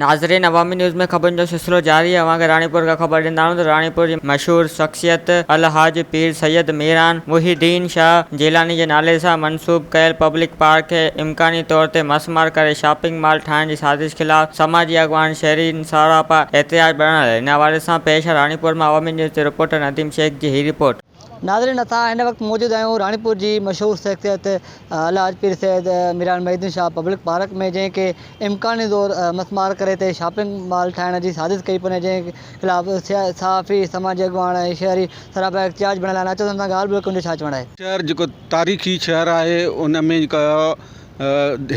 ناظرين عوامي نيوز ۾ خبرن جو سلسلو جاري آهي اوهان کي راڻيپور کان خبر ڏيندا آهيون ته راڻيپور جي مشهور شخصيت الحاج پير سيد ميران محي الدين شاهه جيلاني جي نالي سان منسوب ڪيل پبلڪ پارڪ کي امڪاني طور تي مسمار ڪري شاپنگ مال ٺاهڻ جي سازش خلاف سماجي اڳواڻ شهرين سراپا احتجاج بڻيل ان حوالي سان پيش آهي راڻيپور مان عوامي نيوز جي رپورٽر نديم شيخ جي هي رپورٽ. ناظرين اسان هن وقت موجود آهيون راڻيپور جي مشهور شخصيت الحاج پير سيد ميران محي الدين شاهه پبلڪ پارڪ ۾ جنهن کي امڪاني طور مسمار ڪري هتي شاپنگ مال ٺاهڻ جي سازش ڪئي پئي وڃي جنهن خلاف صحافي سماجي اڳواڻ ۽ شهري سراپا احتجاج بڻيل آهن اچو ته هن سان ڳالهه ٻولهه ڪيون جو ڇا چوڻ آهي. شهر جيڪو تاريخي شهر آهي ان ۾ جيڪا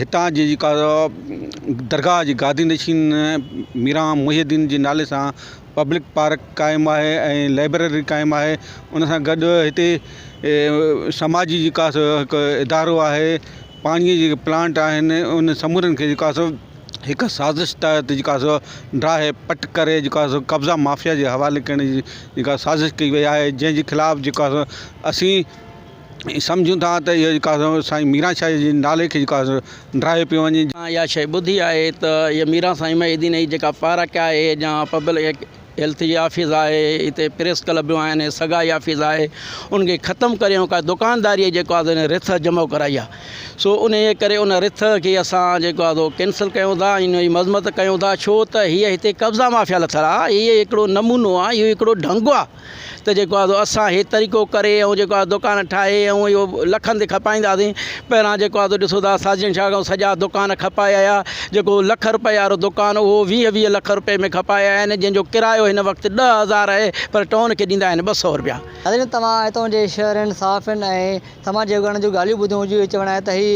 هتان جي جيڪا درگاهه جي گادي نشين ميران محي الدين جي نالي سان پبلڪ پارڪ قائم آهي ۽ لائبريري قائم آهي ان سان گڏ هتي سماجي جيڪا سو هڪ ادارو آهي پاڻيء جي پلانٽ آهن ان سمورن کي جيڪا سو هڪ سازش تحت جيڪا سو ڊاهي پٽ ڪري جيڪا سو قبضا مافيا جي حوالي ڪرڻ جي جيڪا سازش ڪئي وئي آهي جنهن جي خلاف جيڪا سو اسين سمجهون ٿا ته اهو جيڪا سو سائين ميران شاهه جي نالي کي جيڪا سو ڊاهيو پيو وڃي. اسان اها شيء ٻڌي آهي ته هيء ميران سائين محي الدين جي جيڪا پارڪ آهي يا پبلڪ هيلٿ جي آفيس آهي هتي پريس ڪلب به آهن سگائي آفيس آهي ان کي ختم ڪري ۽ ڪا دڪانداري جيڪو آهي سو رٿ جمع ڪرائي آهي سو انهيء ڪري ان رٿ کي اسان جيڪو آهي سو ڪينسل ڪيون ٿا ۽ ان جي مذمت ڪيون ٿا ڇو ته هيء هتي قبضا مافيا لٿل آهي هيء هڪڙو نمونو آهي اهو هڪڙو ڍنگ آهي ته جيڪو آهي سو اسان هي طريقو ڪري ۽ جيڪو آهي دڪان ٺاهي ۽ اهو لکن تي کپائينداسين پهريان جيڪو آهي سو ڏسو ٿا ساجن شاهه کان سڄا دڪان کپائي آيا جيڪو لک رپئي وارو دڪان اهو 20 20 لک رپئي ۾ کپائي آيا آهن جنهن جو ڪرايو هن وقت 10000 آهي پر ٽون کي ڏيندا آهن 200 رپيا. ناظرين توهان هتان جي شهرين، صحافين ۽ سماجي اڳواڻن جون ڳالهيون ٻڌيون هجون اهو چوڻ آهي ته هي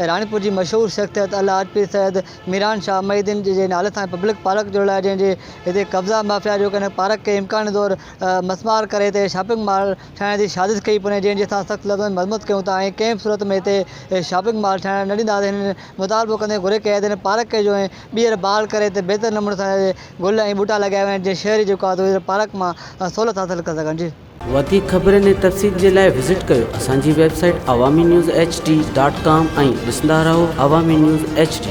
راڻيپور جي مشهور شخصيت الحاج پير سيد ميران شاهه محي الدين جي نالي سان پبلڪ پارڪ جوڙيل آهي جنهن جي هتي قبضا مافيا جو ڪنهن پارڪ کي امڪاني طور مسمار ڪري هتي شاپنگ مال ٺاهڻ جي سازش ڪئي پئي وڃي جنهن جي اسان سخت لفظن ۾ مذمت ڪيون ٿا ۽ ڪنهن به صورت ۾ هتي شاپنگ مال ٺاهڻ نه ڏينداسين هنن مطالبو ڪندي گهري ڪئي آهي ته هن پارڪ کي جو ۽ ٻيهر بحال ڪري هتي بهتر نموني سان گل ۽ ٻوٽا لڳايا وڃن جيئن شهري جيڪو آهي سو پارڪ مان سهولت حاصل ڪري سگهن جي. وڌيڪ خبرن ۽ تفصيل جي لاء وزٽ ڪيو اسان جي website Awami news H D dot com ۽ ڏسندا رهو عوامي نيوز ايڇ ڊي.